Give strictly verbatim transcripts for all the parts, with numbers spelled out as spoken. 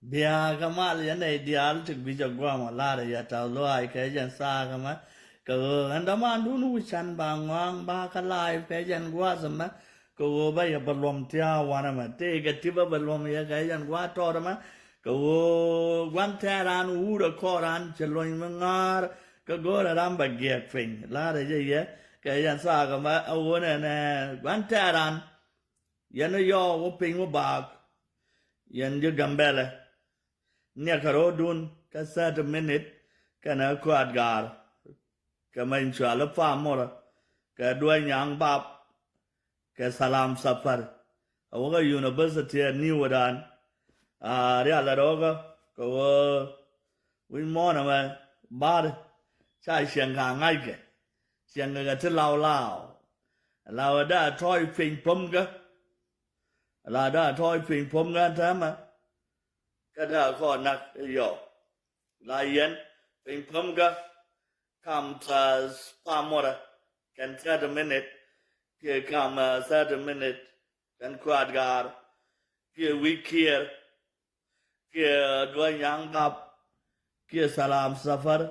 Biakä mal yɛn ɛ diaal ti guic a guam a lar yɛ tɔth luaac kɛ jɛn thaak ɛmɛ. Kɛ ɣöö ɛn dämandun wi̱can ba ŋɔaŋ ba kä live kɛ jɛn gua̱a̱th ɛmɛ. Kɛ ɣöö bä yɛ bä luɔm thia̱a̱ wanɛ mɛ tëëkɛ ti bä bä luɔm yɛ kɛ jɛn gua̱a̱th tɔɔt ɛmɛ. Kɛ ɣöö gua̱n tɛɛran wut ɛ kɔɔran cɛ luɔ̱ny mi ŋa̱a̱r kɛ go̱o̱rɛ ram bä giɛɛk piny lar ɛ jɛ yɛ kɛ jɛn thaak ɛmɛ ɛ ɣöö nɛnɛ gua̱n tɛɛran. Yɛn ni yɔɔk wä piny wä baak. Yɛn ji̱ Gambɛlɛ. Niɛkɛ ro̱o̱dun kä thirty minute kɛnɛ kuaat gaar. Kɛ mɛny cual i̱ pamorä kɛ duäc nyaŋ bap kɛ thalam thapar. A wäkä university a ni̱w wä daan. A rial a rɔɔkä kɛ wä wi̱c muɔ̱ɔ̱n ɛmɛ bar ca ciɛŋ ka ŋa̱ckɛ. Ciɛŋkɛ kɛ ti law law. Law a da tɔɔc piny pämkä. La da tɔɔc piny pämkä täämɛ. Kä da kɔn nak yɔ. La yɛn piny pämkä kam tha pamorä kɛn thirty minute. Kiɛ kam uh, thirty minute kɛn kuaat gaar. Kiɛ wi̱i̱ kiɛɛr. Kiɛ duɔ̱c nyaŋ bap. Kiɛ thalam thapar.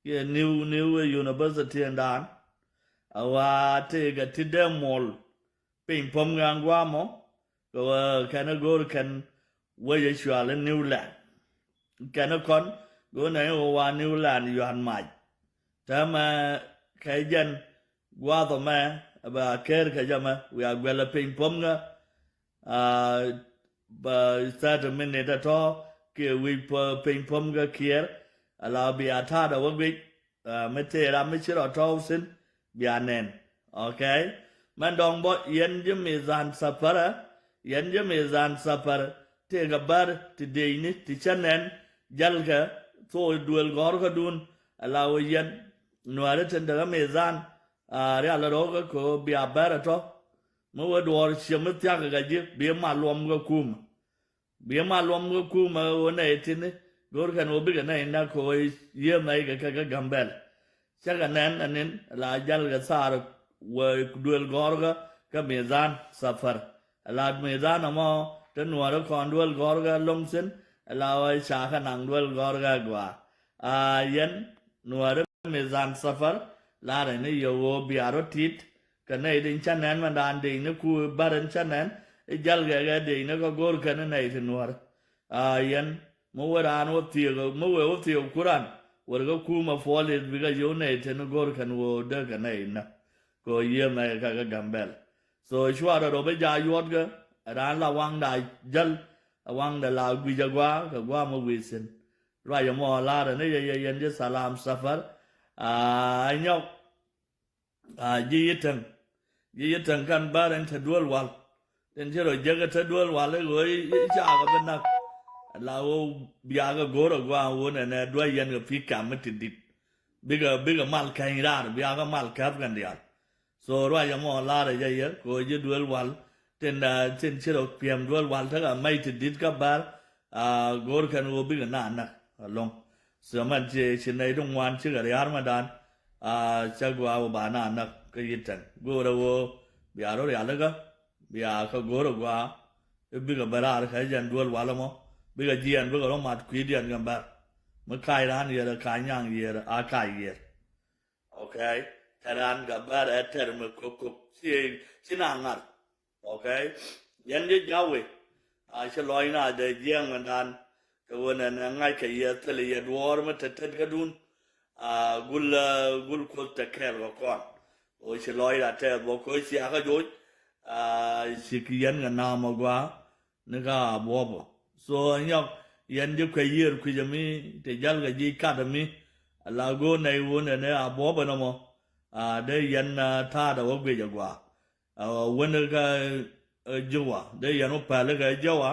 Kiɛ niw niw university ɛn daan. A wa tëëkɛ ti dee mol. Piny pämkä guamɔ kɛ wä kɛn a go̱o̱r kɛn wä yɛ cual i̱ Newland. Kɛn a kɔn go̱o̱r nɛ i̱ wä wa Newland yuan mac. Täämɛ kɛ jɛn gua̱a̱th ɛmɛ bɛ a ker kɛ jɛ mɛ wiaa guɛl a piny pämkä. A bä thirty minute a tɔ kiɛ wi̱i̱ piny pämkä kiɛɛr. A la bia ta̱a̱dɛ wä guic. Mi tëë ram mi ci rɔ tɔw thin bia nɛn. Okay. Mɛn dɔŋ bɔ yɛn ji̱ mi dhan thapärä. Yɛn ji̱ mi dhan thapär tëëkɛ bär ti dëëcni ti cä nɛn. Jälkɛ thok duël gɔ̱rkädun. Ala wä yɛn nuääri tin däkä mi dhan. A rial rɔ̱kä kɛ ɣöö bia bär ɛ tɔ. Mi wä duɔɔr ciɛ mi thiakä kɛ ji̱ bi mal luɔm kɛ kumä. Bi mal luɔm kɛ kumä ɣöö nɛy tini go̱o̱r kɛn ɣöö bikɛ nɛy näk kɛ ɣöö yiëë mɛy kɛ kɛ kɛ Gambɛl. Cä kɛ nɛn ɛnin la jäl kɛ thaar wee duël gɔ̱rkä kä midhan thapär. La midhan ɛmɔ te nuɔɔri kɔn duël gɔ̱rkä loŋ thin. La wee ca kɛ naŋ duël gɔ̱rkä gɔaa. A yɛn nuɔɔri midhan thapär la rɛy ni yɛ ɣöö bia rɔ tit. Kɛ nɛy tin cä nɛn mɛn daan dec ni ku bär in cä nɛn i̱ jäl kɛ kɛ dec ni kɛ go̱o̱r kɛn i̱ nɛy ti nuɔ̱ɔ̱r. A yɛn mi wee raan wä thiek mi wee wä thiek kuran wër kɛ kumä puɔl i̱ bikɛ yio̱w nɛy tin go̱o̱r kɛn wä dee kɛ nɛy nä. Kɛ ɣöö yiëë mɛ kɛ kɛ Gambɛl. So cuarɛ rɔ bi jaa yuɔtkɛ raan la waŋda jäl a waŋda la guic a gua̱a̱ kɛ gua̱a̱ mi wi̱i̱ thi̱n. Ruac ɛmɔ la̱rä ni yɛ yɛ yɛn ji̱ thalam thapär. A nyɔk. A ji̱ yi täŋ. Ji̱ yi täŋ kɛn bär ɛn te duel wal. Tin ci rɔ jek ɛ te duel wal i̱ ɣöö i̱ cakɛ bi nak. La ɣöö biakɛ go̱o̱r ɛ gua̱a̱ wun ɛn ɛ duac yɛn kɛ pi̱i̱ kam mi ti di̱t. Bikɛ bikɛ mal kɛny raar biakɛ mal käp kɛn diaal. So ruac ɛmɔ la̱rä jɛ yɛ kɛ ɣöö ji̱ duel wal. Tin tin ci rɔ piɛm duel wal tekɛ mɛy ti di̱t kä bär. A go̱o̱r kɛn ɣöö bikɛ na näk ɛlɔ̱ŋ. Cämɛn ci ci nɛy ti ŋuan cikɛ ria̱r mɛ dan. A cä gua̱a̱ wä ba na näk kä yi tɛn go̱o̱rɛ ɣöö bia rɔ rialikä. Bia kä go̱o̱rɛ gua̱a̱ i̱ bikɛ bä raar kɛ jɛn duel wal ɛmɔ. Bikɛ jiɛn bikɛ rɔ mat kui̱diɛn kɛ bär. Mi kac raan yiër ɛ kac nyaŋ yiër a kac yiër. Okay. Tɛr an kɛ bär ɛ tɛr mi kok kok ci ci na ŋa̱r. Okay. Yɛn jɛ jawi. A ci lɔc na dee jiɛŋ mɛn dan. Kɛ wen ɛn ɛ ŋa̱c kɛ yɛ thil yɛ duɔɔr mi tet tet kä dun. A gul gul kuoth tɛ kɛɛl kɛ kɔn. O ci lɔc na tɛɛth bɔ koc thiakä joc. A ci ki yɛn kɛ naam a gua. Ni ka a buɔpɔ. So nyɔk yɛn ji̱ kuec yiër kui̱c ami ti jal kɛ ji̱ kat ami. Ala go̱o̱r nɛy wun ɛn ɛ a buɔpɔ nɔmɔ. A dee yɛn ta̱a̱dɛ wä guic agua. A wä wen kä jiwa dee yɛn wä päl kä jiwa.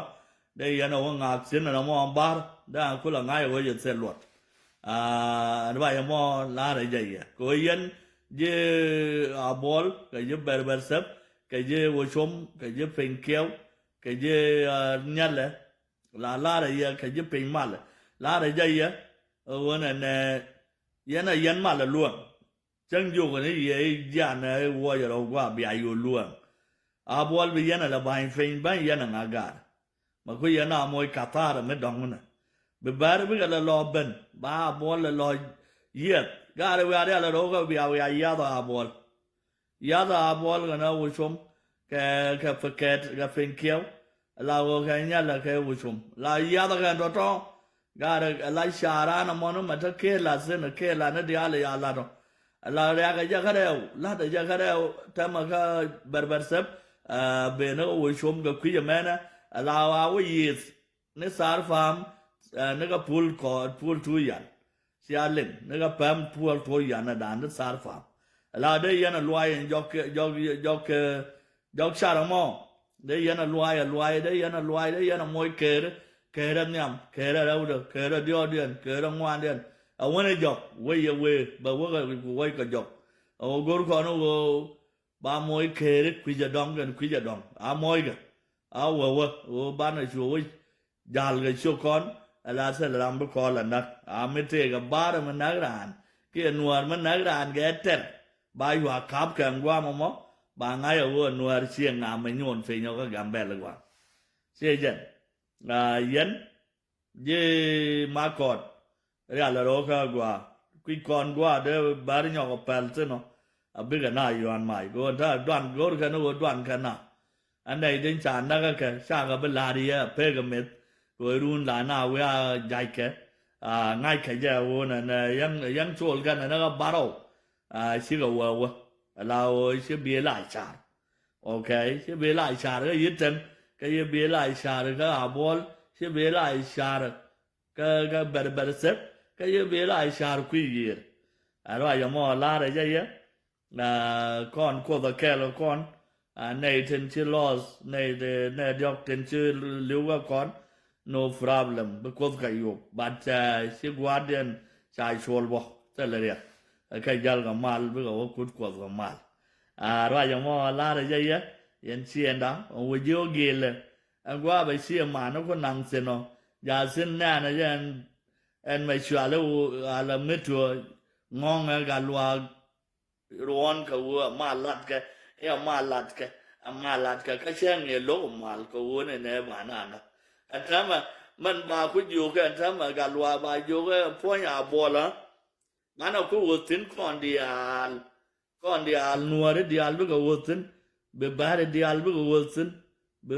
Dee yɛn a wä ŋaak thi̱n ɛn ɛmɔ bar dee a kul a ŋa̱c a wä yɛ thil luɔt. A ɛn ba yɛ mɔ la̱rɛ jɛ yɛ kɛ wä yɛn ji̱ a buɔl kɛ ji̱ bɛr bɛr thɛp kɛ ji̱ wä com kɛ ji̱ piny kiɛw. Kɛ ji̱ nhialɛ la la̱rä yɛ kɛ ji̱ piny malɛ la̱rä jɛ yɛ. Ɣän ɛnɛ yɛn a yɛn malɛ luäŋ. Cäŋ jiök ni yɛ i̱ jianɛ i̱ wuɔcɛ rɔ gua bia yo̱o̱ luäŋ. A buɔl bi yɛn a lɛ ba̱ny piny bäny yɛn a ŋa̱ ga̱a̱r. Ba ku yɛn a moc kathara mi dɔŋ nɛ. Bi bɛr bikɛ lɛ lɔ ben ba a buɔl lɛ lɔ yiɛth. Gaari wiaa rial rok kɛ bia wiaa yiath a buɔl. Yath a buɔl kɛ na wucum kɛ kɛ pekɛt kɛ piny kiɛw. La wä kɛ nyal kɛ wucum la yath kɛ tɔtɔ. Garɛ la caran amɔn mɛ te kela sin kela ni dial ya latɔ. La riak jɛ kɛ rɛw lat jɛ kɛ rɛw tɛmɛ kɛ bɛrbɛr sɛp. Bene kɛ wucum kɛ kui̱ mɛnɛ la wa wä yith. Ni Thar Farm ni kɛ pul kɔɔt pul tu yan. Cia liŋ ni kɛ pɛm pul tu yan ni dan ni Thar Farm. La dee yɛn a luay in jɔk jɔk jɔk jɔk car mɔ. Dee yɛn a luay a luay dee yɛn a luay dee yɛn a moc keer keer a nhiam keer a rɛwdɛ keer a diɔɔdiɛn keer a ŋuandiɛn. A wen a jɔk wec a wee bɛ wek a wec kɛ jɔk. A wä go̱r kɔn a wä ba moc keeri kui̱c a dɔŋ kɛn kui̱c a dɔŋ a mockɛ. A wä wä wä banɛ cuɔ wä jal kɛ ciök kɔn. Ɛ la thil ram bi kɔl a näk a mi tëëk a bar mi näk raan kiɛ nuäär mi näk raan kɛ tɛr. Ba yua kap kɛ ŋuam mɔ ba ŋa̱c a wä nuäär ciɛ ŋam mi nyuɔn piny ɔ kä Gambɛl gua̱a̱. Ciɛ jɛn a yɛn ji̱ makɔt. Rial rok kä gua kui̱c kɔn gua dee bär nyɔk päl thin ɔ. A bikɛ na yuan mac go̱o̱n ta duan go̱o̱r kɛn ɣöö duan kɛn na. A nɛy din ca näk kä kɛ ca kɛ bi la̱r yɛ a pek ɛ meth. Kɛ ɣöö run la na wi̱i̱ a jackɛ a ŋa̱ckɛ jɛ ɣöö nɛ nɛ yäŋ col kɛn nɛ nɛ kä barɔw. A cikɛ wä wä a la ɣöö ci bi la car. Ok, ci bi la car kä yi̱ tɛn kä yi bi la car kä a buɔl ci bi la car. Kä kä bɛr bɛr thɛp kä yɛ bi la car kui̱ yiër. A ruac ɛmɔ la̱rä jɛ yɛ. Kɔn kuoth a kɛl kɔn a nɛy tin ci lɔth nɛy nɛy diɔk tin ci li̱w kä kɔn. No problem bi kuoth kɛ yop but ci gua̱a̱rdiɛn ca cuɔl bɔ thilɛ riɛk. Kɛ jäl kɛ mal bikɛ wä kut kuoth kɛ mal. A ruac ɛmɔ la̱rä jɛ yɛ yɛn ciënda wä ji̱ wä gilɛ. Ɛn gua̱a̱ bɛ ciɛ man ni ku naŋ thin ɔ ja̱ thin nɛɛnɛ jɛ ɛn ɛn mɛ cuali ala mi tuɔ ŋɔŋɛ gat luaak. Ruɔn kɛ wee a ma latkɛ ɛ a ma latkɛ a ma latkɛ kä cɛ ŋiɛ lo̱k mal kɛ wee ni nɛ ba nana. Ɛn täämɛ mɛn ba ku jiök ɛn täämɛ gat luaak ba jiök ɛ puɔ̱ny a buɔlä. Ŋanɛ ku wee thi̱n kɔn diaal. Kɔn diaal nuääri diaal bikɛ wä thi̱n. Bi bääri diaal bikɛ wä thi̱n. Bi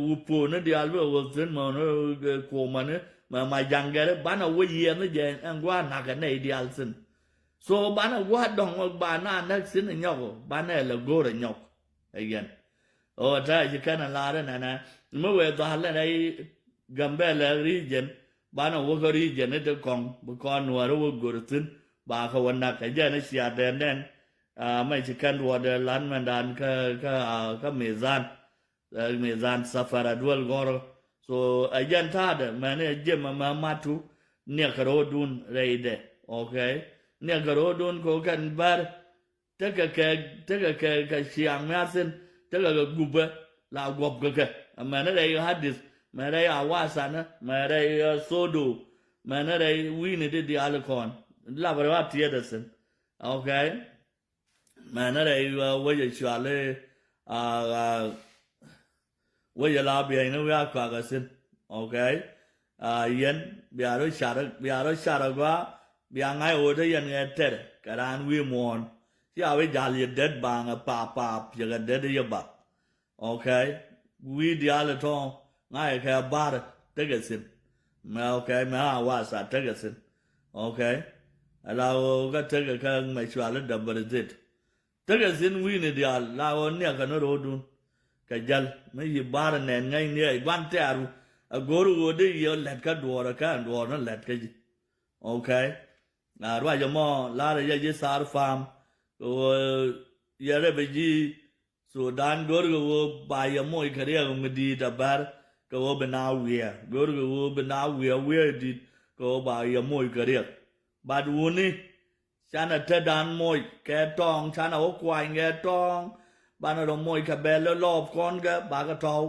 wuponi diaal bikɛ wä thi̱n mɛ ni kuomani mɛ ma jaŋgɛri banɛ wä yiɛn ni jɛ ɛn gua̱a̱ na̱kɛ nɛy diaal thi̱n. So banɛ gua̱a̱ dɔ̱ŋ ba na näk thi̱n nyɔk banɛ lɛ go̱o̱rɛ nyɔk. Ɛ yɛn ɔ ta̱a̱ ci kɛn a la̱r inɛnɛ mi wëë dhal in rɛy Gambɛlɛ region. Banɛ wä kä region in ti kɔŋ bi kɔn nuäärä wä go̱r thi̱n ba kɛ wä nak kɛ jɛn i̱ cia dɛn dɛn. Mɛ ci kɛn duɔɔdɛ la̱t mɛndan kä kä kä mizan. Mizan safara duel gɔrä. So ɛ jɛn ta̱a̱dɛ mɛn ɛ jiɛm ɛmɛ matu niɛk kɛ ro̱o̱dun rɛydɛ. Ok. Niɛk kɛ ro̱o̱dun kɛ wä kɛn bär. Tekɛ kɛ tekɛ kɛ kɛ ciaŋ miathin tekɛ kɛ gupɛ la guɔp kɛ kɛ. Mɛn rɛy hadith mɛn rɛy awasanä mɛn rɛy sodo mɛn rɛy wi̱i̱ni ti diaal kɔn. Lapɛ rɛw a tiɛɛdɛ thin. Ok. Mɛn rɛy wecɛ cuali a wecɛ la biɛyni wi̱i̱ a kuakä thin. Ok. A yɛn bia rɔ car bia rɔ car a gɔaa bia ŋa̱c ɣöö te yɛn ŋɛ tɛr kɛ raan wi̱i̱ muɔ̱ɔ̱n. Ci a wi̱i̱ jal yɛ det baŋɛ paap paap yɛ kɛ det yɛ bath. Ok. Wi̱i̱ diaal tɔ̱ ŋa̱c kɛ ba̱r tekɛ thi̱n. Mɛ ok mɛ a wasa tekɛ thi̱n. Ok. Ala ɣöö kä tekɛ kä mɛ cual i̱ däbäri dhit. Tekɛ thi̱n wi̱i̱ni diaal la ɣöö niɛkɛ ni ro̱o̱dun. Kɛ jäl mi yi ba̱r nɛn ŋäcni ɛ gua̱n tɛɛru. Ɛ go̱o̱r ɣöö dee yiëë lɛt kä duɔɔr ɛ kään duɔɔr ni lɛt kä ji̱. Ok. A ruac ɛmɔ la̱rä yɛ ji̱ thaar pa̱a̱m. Kɛ ɣöö yɛ rɛp ɛ ji̱ Sudan go̱o̱r kɛ ɣöö ba yɛ moc kɛ riɛk mi di̱i̱t a bär. Kɛ ɣöö bi na wiɛɛ go̱o̱r kɛ ɣöö bi na wiɛɛ wiɛɛ di̱t. Kɛ ɣöö ba yɛ moc kɛ riɛk. Bat wuni. Canɛ tetdan moc kɛ tɔ̱ɔ̱ŋ canɛ wä kuany kɛ tɔ̱ɔ̱ŋ. Banɛ rɔ moc kɛ bɛl lɔɔp kɔn kɛ bakɛ tɔ̱w.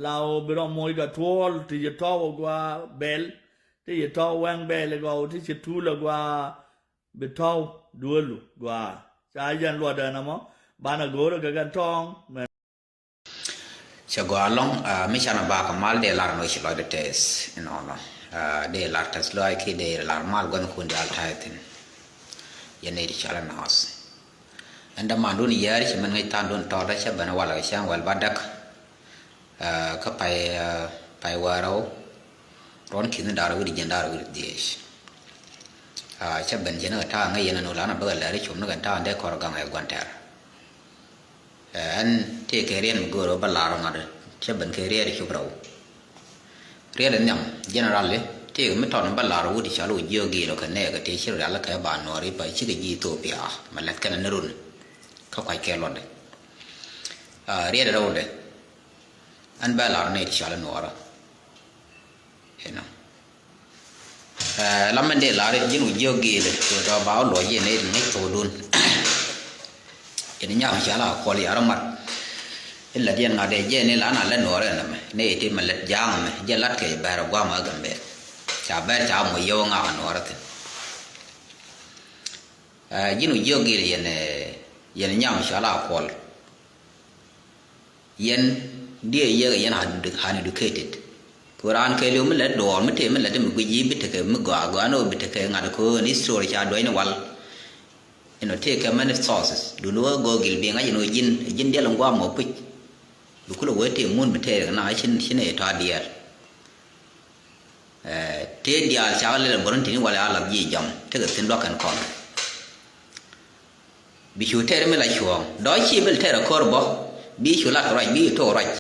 Law bi rɔ moc kɛ tuɔɔl ti ci tɔ̱w a gua bɛl. Ti ci tɔ̱w wɛŋ bɛl gɔw ti ci tuul a gua. Bi tɔ̱w duelu gua. Ca jɛn luɔt ɛn ɛmɔ banɛ go̱o̱rä kɛ kɛ tɔ̱ɔ̱ŋ mɛ. Cɛ gɔaa ɛlɔ̱ŋ, ah, mi canɛ bakɛ mal dee lar nɔ ci lɔcdɛ tɛth inɔnɔ. Ah, dee lar tɛth lɔaac kiɛ dee lar mal gua̱thnikun diaal ta̱a̱ thi̱n. Yɛn nɛy ti cɔal ɛ naath. Ɛn dämandun yɛɛr cɛ mɛn ŋäc tha̱a̱ŋdun tɔɔtdä cä ben walɛ kɛ cäŋ wɛl ba däk. Ah, kä pay, ah, pay wäärä wä. Ruɔ̱n ki̱n da̱r wi̱r jiɛn da̱r wi̱r dhieec. Ah, cä ben jiɛn kɛ ta̱a̱ ŋäc yɛn ɛn wä lanɛ bäkɛ lɛr i̱ com ni kɛn ta̱a̱ dee kɔr gaŋ ɛ gua̱n tɛr. Ɛ, ɛn tëëkɛ riɛt mi göörä bä lar ŋa̱t cä ben kɛ riɛt cop rɛw. Riɛt nhiam generally tëëkɛ mi tɔt bä lar wut i̱ cɔal wut jiök giil ɔ kɛ nɛɛkɛ tëë ci rial kɛ ba nuɔɔri pa cikɛ ji̱ Ethiopia mɛ lɛt kɛnɛ ni run kä kuac kɛ luɔtdɛ. Ɛ, riɛt rɛwdɛ ɛn bä lar nɛy ti cɔal i̱ nuɔɔrä. You know. Ɛ, la mɛn dee lar ji̱n wä jiök giilɛ kɛ tɔ ba wä luɔc yɛn nɛy ti ŋäc thokdun. Yɛn nyam ca la kuɔl yarä mat. Ilɛ diɛn ŋa̱t dee jɛ ni la na lɛ nuɔɔrɛ nɛmɛ nɛy ti mɛ lät ja̱a̱ŋ mɛ jɛ lat kɛ bɛr guam a Gambɛl. Ca bɛr ca mɔ yio̱w ŋak a nuɔɔrɛ thi̱n. Ɛ, ji̱n wä jiök giilɛ yɛn, ɛ, yɛn nyam ca la kuɔl. Yɛn diɛ yek yɛn uneducated. Ku raan kɛɛliw mi lät duɔɔr mi tëë mi lät mi guic ji̱ bi tekɛ mi gɔaa gɔaa ni ɣöö bi tekɛ ŋa̱t ko̱o̱n history ca duɔ̱c ni wal. Inɔ tëëkɛ many sources duni wä Google bi ŋa̱c inɔ ji̱n ji̱n diɛl in guam mɔ puc. Bi kulɛ wee tëë mun bi tëë rik na cin cin ɛ tɔ̱ diɛɛl. Ɛ, tëë diaal cakɛ lɛl in bo̱r in tini wal a lath ji̱ jam tekɛ thi̱n luak kɛn kɔn. Bi cu tɛr mi la cuɔ̱ɔ̱ŋ dɔ̱ ci bil tɛr ko̱r bä. Bi cu lat ruac bi cu tok ruac